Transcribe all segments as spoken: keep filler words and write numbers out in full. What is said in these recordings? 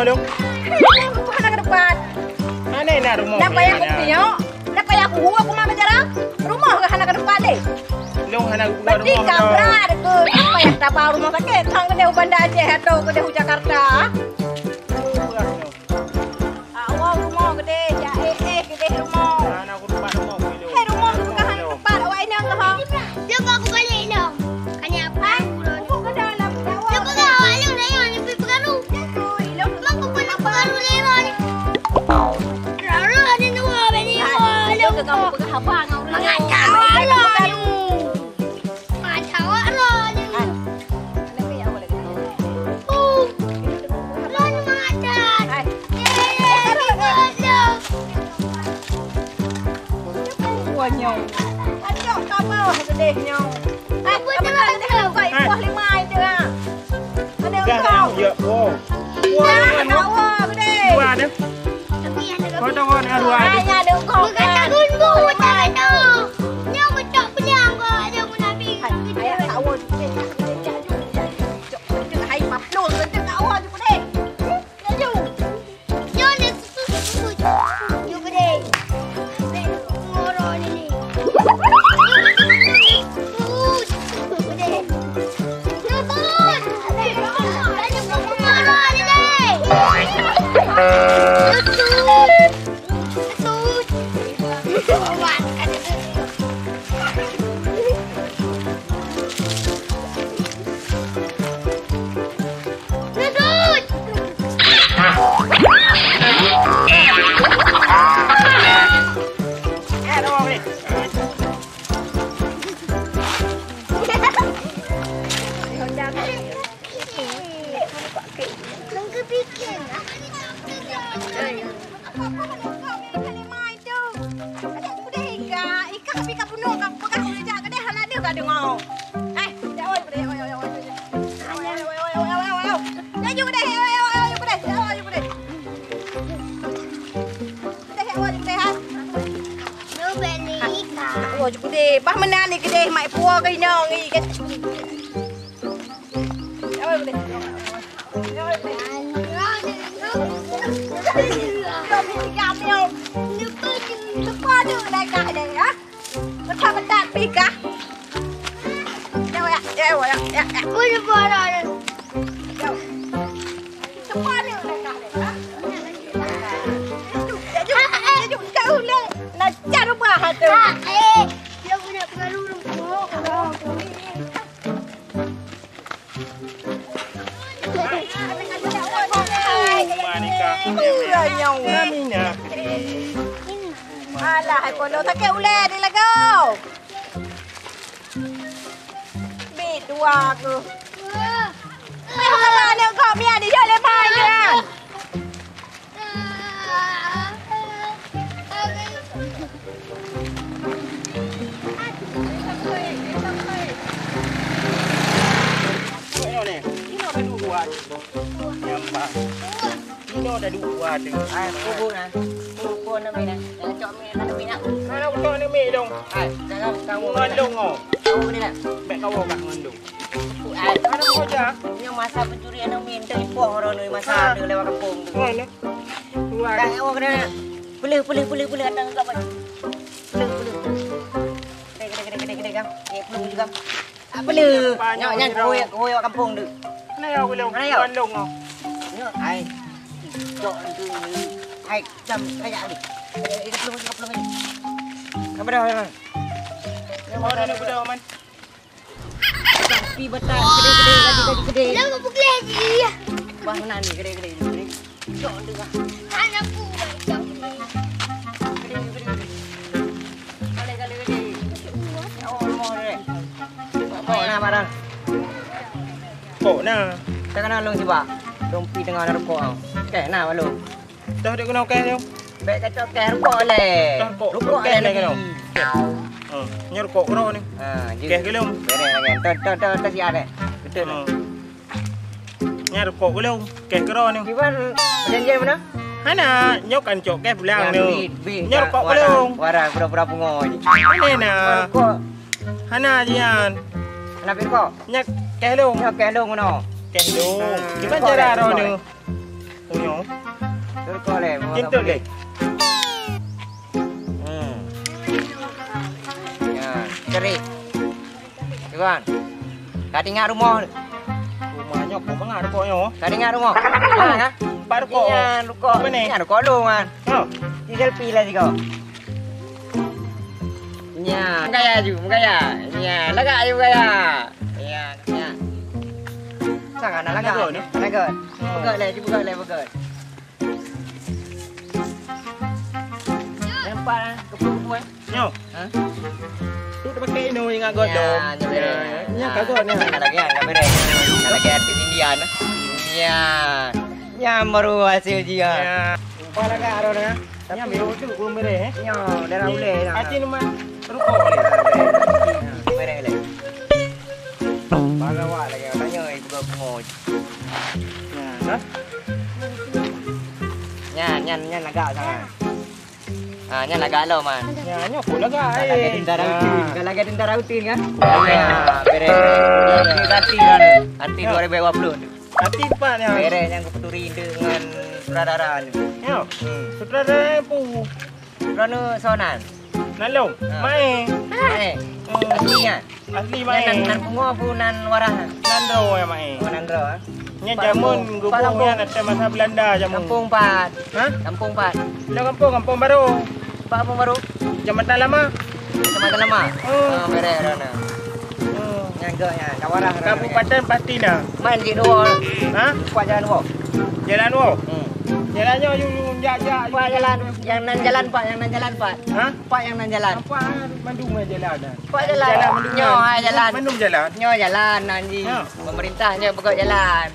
Lôn. Hana keudeupat. Hana na rumoh. Napa nyang kupiôh? Napa nyang kuhue kuman meujara? Rumoh kah hana keudeupat lé? Lôn hana kupeugah rumoh. Berarti kabra deukeuet. Napa nyang taba rumoh sakét? Thang keudeh u Banda Aceh atau keudeh u Jakarta? Awak rumoh keudeh, ya eh eh keudeh rumoh. Hana kupeugah rumoh. Hei rumoh tu kah hana keudeupat awak inong kah? Lôn kah kubalik lôn. Kani apa? Buku ke dalam. Lôn peugah awak lôn dah nyan leubeh peukaru. Mak ku pernah peukaru lewat. Rara ada dua bini. Lôn ke kamu peugah haba ngon ureueng. Mengacau awak lôn. Mengacau awak lôn. Oh, lôn mengacau. Eh, eh, eh, eh. Wah, nyoe. Acok kamoe sedih nyoe. Eh, kamoe tak kena buka ipoh lima itu, ha. Ada engkau. Ya, wow. Wah, wah, gede. Dua ada. Kau tahu ada dua ada. Hanya ada engkau. Bukan tak gumbu, tak ada. Nyoe kecok pilihan kau ada munafik. Hai, ayah tak awal. Cok, cok, hai, paplu, cok, tak awal, cok, deh. Laju. Nyoe ni susu, susu, susu. Yuk, gede. Ngoro ni, ni. Susu, susu, gede. Susu. Laju, ngoro ni, ni. Susu. Susu. Apa-apa pada engkau, Mary Kalima itu. Ada sudah hingga, ikah tapi ka bunuh, ka peugah ureueng jak keudeh hana deuh ka deungoe. Eh, jak oi keudeh, oi, oi, oi, oi. Laju keudeh, oi, oi, oi, oi, keudeh, jak oi keudeh. Keudeh, jak oi keudeh, ha. Lu beli ikan. Oh, keudeh, bah meunan ni keudeh, mai puwoe keu inong ni kan. Alah, hai kono sakét ulèe di lagoe. Bit dua aku. Hai, hai, hai, aneuk kau, Mia, di joleh main kan? Nyoe ni, inoe ada dua. Nyampak. Inoe ada dua tu. Ai, kubu na. Kubu na mina. Cok mina na mina. Mana betul ni mi dong? Ai, jangan kamu. Ngon dong oh. Kamu ni nak. Bek kau kat ngon dong. Ai, mana kau ja? Ni masa pencurian dong mi. Entah ipoh orang ni masa ada lewat kampung tu. Mana? Dua. Dah, awak kena. Pelih, pelih, pelih, pelih. Ada enggak, Bang? Pelih, pelih, pelih. Gede, gede, gede, gede, gede, Kang. Eh, pelih juga. Ah, pelih. Nyak, nyak, kawai, kawai awak kampung tu. Mana ya, belum? Mana ya? Belum, oh. Nyak, ai. Cok, tu. Ai, jam, kayak ni. Eh, eh, pelih, pelih, pelih. Apa dah, Bang? Oh, dah, dah, dah, Man. Tapi betak gede-gede, gede-gede. Dah mau pukul lagi. Wah, mana ni gede-gede, gede. Cok tu lah. Hanya aku, cok ni. Gede-gede. Kali-kali gede. Ya Allah, deh. Kok na barang? Kok na? Saya kena long sibak. Dompi tengah ada rokok. Okey, na malu. Dah dek kena okey tu. Bèk kacok kèh rukok lé. Dah rukok. Rukok lé lagi. Ha, nyoe rukok keudroe ni. Ha, jeuet. Kèh geulom. Beres lagi. Dah, dah, dah, dah siap deh. Betul. Ha. Nyan rukok geulom. Kèh keudroe ni. Kiban janji mana? Hana, nyoe kan cok kèh pulang tu. Nyoe rukok geulom. Warah pura-pura pungo ni. Hana. Rukok. Hana jian. Hana rukok. Nyan kèh lom. Nyoe kèh lom keunoe. Kèh lom. Kiban cara roh ni. Nyoe. Turkot lé, mau Kintu tak lé. Hmm. Ya, cari. Tuan. Ka ingat rumoh. Rumoh nyoe, kok mangat rukok nyoe? Ka ingat rumoh. Ha, kan? Empat rukok. Iya, rukok. Apa ni? Iya, rukok lu, man. Ha. Tinggal pilih tiga. Nya, gaya ju, gaya. Nya, lagak ju gaya. Ya, ya. Sangat nak lagak. Lagak ni. Lagak. Peugah lé, cuba peugah lé, peugah. Nampak, eh, kepala-kepala, eh. Nyoe. Ha? Tu terpakai inoe ingat godong. Ya, nyoe. Ya, ya. Nya kagok ni. Nak lagi, nak bereh. Nak lagi artis India ni. Ya. Nya baru hasil dia. Ya. Nampak lagak arah ni. Tapi nyan biru tu, belum bereh, eh? Nyo, daerah ulèe lah. Aci nama rukok ni. Bereh lé. Bagawa lagi, tanya itu bungo. Nah, dah. Nyan, nyan, nyan lagak sangat. Ah, nyan lagak lo, man. Ya, nyo pun lagak. Kalau lagi tentara rutin, kalau lagi tentara rutin kan? Ya, bereh. Artis kan. Artis dua ribu dua puluh. Artis pat nyan. Bereh nyang kuputuri deungon sutradara ni. Nyo. Hmm. Sutradara pu. Droeneuh soe nan? Nan lôn. Ha. Mae. Mae. Hmm. Asli nyan? Asli Mae. Nan, nan pungo pu nan wadah? Nan droe ya Mae. Oh, nan droe, eh? Nyan jameun geuboh nyan ateueh masa Belanda jameun. Kampung pat? Ha? Kampung pat? Bukan kampung, Kampung Baru. Pat Kampung Baru? Kecamatan Lama. Kecamatan Lama? Hmm. Oh, bereh droeneuh. Hmm. Nyan geuh nyan, ka wadah droeneuh. Kabupaten pasti na. Man jih dua. Ha? Pat jalan dua. Jalan dua? Hmm. Jalan nyoe, yu, yu, jak, jak, yu. Pat jalan, nyang nan jalan pat, nyang nan jalan pat. Ha? Pat nyang nan jalan. Apa mandum jalan dah? Pat jalan. Jalan mandum. Nyoe, hai jalan. Mandum jalan. Nyoe jalan nan jih. Ha. Pemerintah nyoe peugah jalan.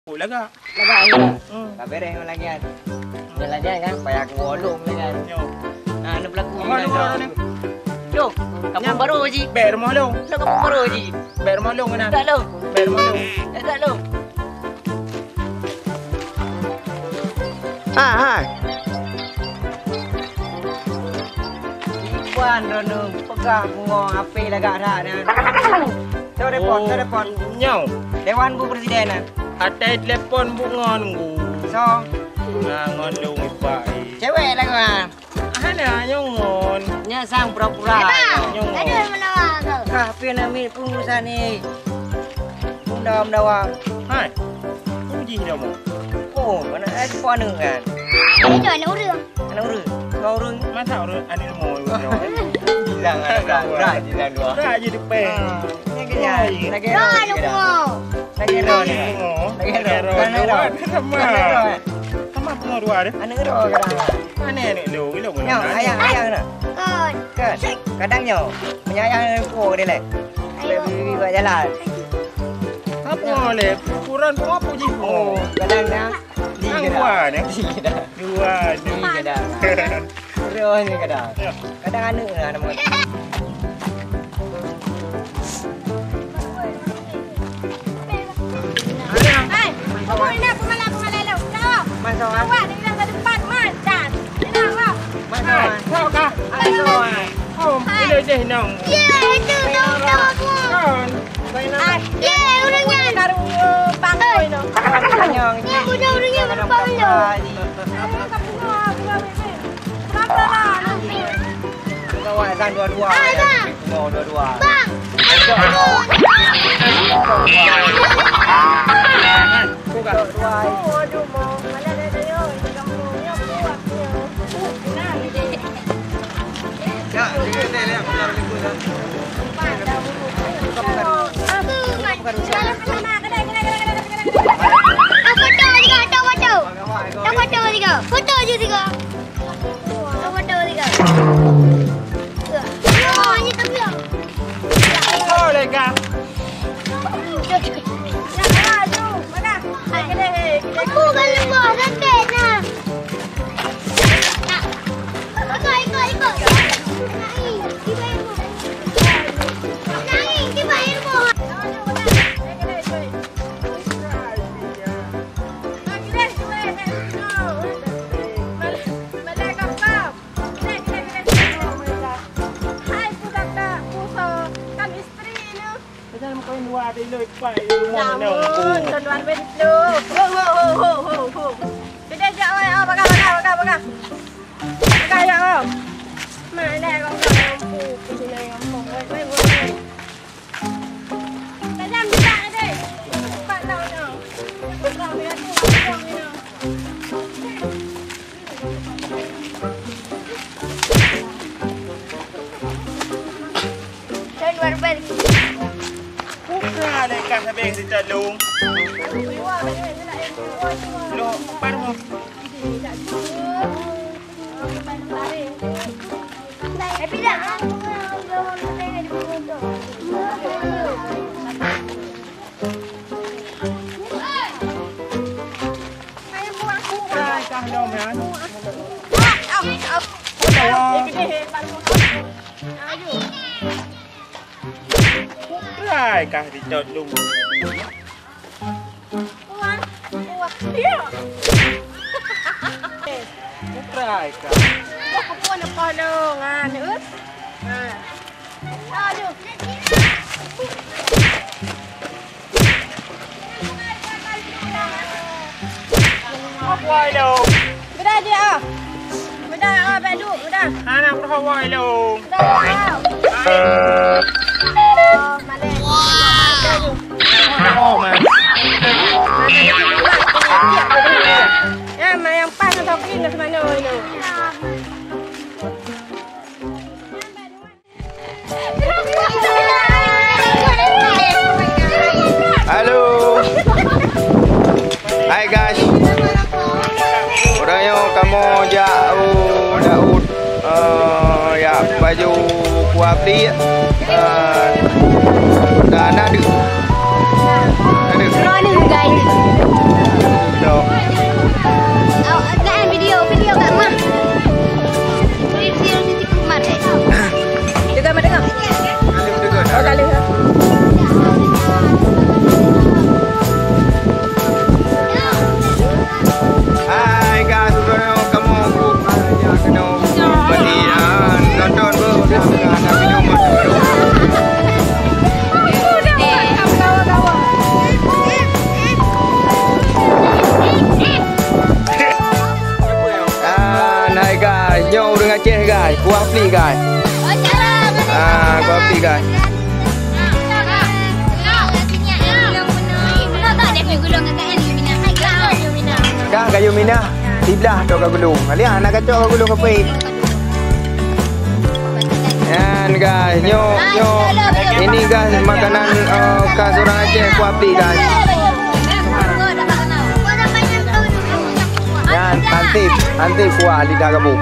Oh, lagak. Lagak, ya? Hmm. Ka bereh ngon lagian. Ngon lagian kan, payah kuolong lagian. Yo. Nah, anu pelaku ni. Yo, kampung baru, Ji. Bèk rumoh lôn. Lo kampung baru, Ji. Bèk rumoh lôn keunan. Tak lo. Bèk rumoh lôn. Eh, tak lo. Hai, hai. Iban droeneuh peugah pungo H P lagak that nyan. Soe telepon, soe telepon? Nyoe. Dewan bu presiden nyan. Atai telepon bu ngon bu. Soe? Nah, ngon lôn ipak, eh. Cewek lagoe. Hana, nyoe ngon. Nyan sang pura-pura. Nyoe ngon. Kah pih na miet peungurusan ni. Undang dawa. Hai. Uji dah mu. Oh, mana ada aneuk kan? Ini tu aneuk ureueng. Aneuk ureueng. Kau ureueng. Masa ureueng aneuk leumo. Jilang aneuk ureueng. Jilang dua. Dah je depan. Ni ke ya? Lagi roh. Lagi roh ni. Lagi roh. Sama. Sama semua dua deh. Aneuk roh kadang. Mana aneuk lu? Lu mana? Nyoe, ayah, ayah kena. Kan? Kadang nyoe, meunyo ayah nyoe ku dia leh. Bagi bak jalan. Ha, Pungo lé, ukuran pungo apa jih pungo? Oh, kadang dah. Di kadang. Dua ni. Di kadang. Dua ni. Di kadang. Terus ni kadang. Ya. Kadang aneuk lah nama. Hai, kamu ini aku malah, aku malah lo. Kau. Masa awak. Awak ni bilang ke depan, man. Dan. Ini awak. Masa awak. Kau kah? Masa awak. Oh, ini deh nong. Ya, itu dong, dong aku. Kon. Ah, ye, ureueng nyan. Taruh, eh, bangkoi tu. Nyan budak ureueng nyan bangkoi tu. Kawan sang dua-dua. Ah, bang. Dua-dua. Bang. Dua-dua. Aduh, mau. Mana ada dia? Di kampung ni aku buat dia. Foto juga, foto, foto. Foto juga. Foto juga. Oh, ini tapi ya. Oh, lega. Aku kan lupa, santai nah. Ikut, ikut, ikut. Naik, di bawah ilmu. Naik, di bawah ilmu. Hai, budak-budak, musoh, kan istri ni. Macam kau yang dua ada ilok ipai, ilok rumah ni. Namun, tuan-tuan betul. Ho, ho, ho, ho, ho, ho. Jadi, jak, oi, oh, pegang, pegang, pegang, pegang. Pegang, jak, oh. Mana kau, kau mampu, kau sini mampu. Woi, woi, woi, woi. Tajam, jak, deh. Cepat, tau, tau. Tau, ya, tu, tau, ya. Saya luar bel. Bukan, eh, kah habéh di Cot Lôn. Loh, baru. Eh, pindah. Rai kah di Cot Lôn. Rai kah. Wah, kau pun apa dong, ah, ni, eh? Ha. Wai lôn. Beda je ah. Beda ah, beda, beda. Anak berhawai lôn. Beda ah. Oh, malam. Oh, man. Ya, main yang pas atau kering ke mana ini? Halo. Hai guys. Uroe nyoe kamoe jak u Daud, eh, jak pajoh kuah pliek, eh, dan na deuek. Na deuek. Droeneuh guys. Dok. Awak kan video, video kat rumah. Video, video Siti Kumat, eh. Dengar, dengar. Oh, tak boleh. Hai guys, uroe nyoe kamoe buk aja keunoe bali, ah, nonton bro, dah anak minum. Ah, hai guys, nyoe ureueng Aceh guys, kuah pli guys. Ah, kuah pli guys. Kah kayu minah, siblah tu ka gulung. Lihat anak kacok ka gulung apa? Yan guys, nyoe, nyoe, ini guys makanan, eh, khas orang Aceh, kuah pli guys. Yan, antip, antip kuah lidah kabu.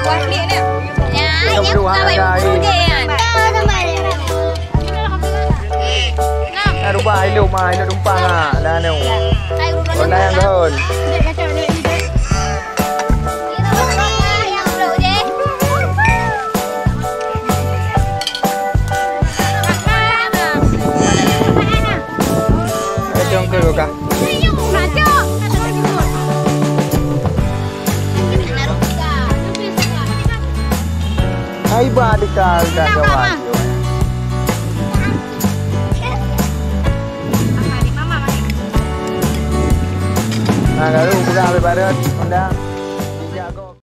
Kuah pli ni. Ya, ya, kuah pli. Ah, itu tumpang ah, dah anu. Honda nyang tahun. Eh, congkel buka. Hai, ba dekat, dekat kawan. Nah, lalu buka habis barat, undang.